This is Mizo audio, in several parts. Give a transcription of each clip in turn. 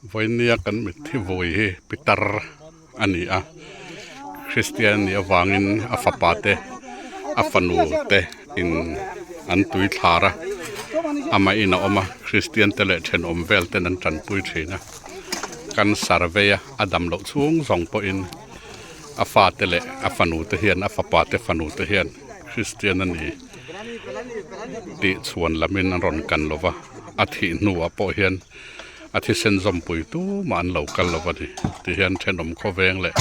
Vawinia kan mitthi vawi hi pitar a ni a Kristian a nih avangin a fapa te a fanu te in an tui thlar a amah in a awm a Kristian te leh thenawm vel ten an tanpui thin a cancer vei a a dam loh chhung zawng pawhin a fate leh a fanu te hian a fapa te fanu te hian Kristian a ni tih chhuan lamin an rawn kan lova a thih hnuah pawh hian a thisen zawmpui tumah an lo kal lo a ni tihian thenawm khawveng leh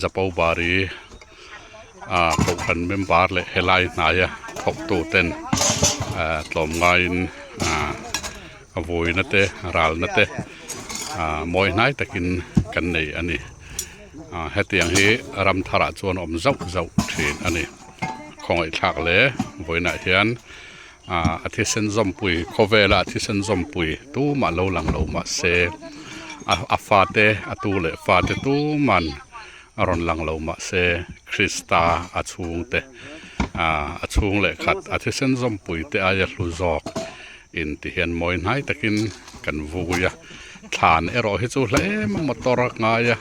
Zapo bari ah kohhran member leh helai hnaia thawktu ten ah tlawmngaiin ah a vuina te ralna te ah mawi hnai takin kan nei a ni ah hetiang hi ram tharah chuan awm zauh zauh thin a ni khawngaihthlak leh vawiinah hian. Ah a thisen zawmpui khawvela a thisen zawmpui tumah lo lang lo mahse a a fate a tu leh fate tuman a rawn lang lo mahse Krista a chhungte ah a chhung leh khat a thisen zawmpui te aia hlu zawk in ti hian mawi hnai takin kan vui a thlan erawh hi chu hlem a motor a ngai a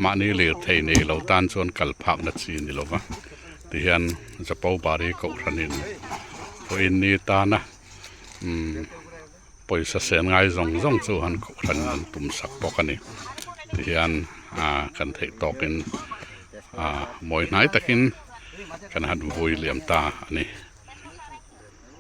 mahni lirthei nei lo tan chuan kal phakna chi ni lova. Tihian Japo Bari kohhranin pawhin ni tana umm pawisa sen ngai zawng zawng chu han kohhran an tum sak bawk a ni. Tihian ah kan theih tawkin ah mawi hnai takin kan han vui liam ta a ni.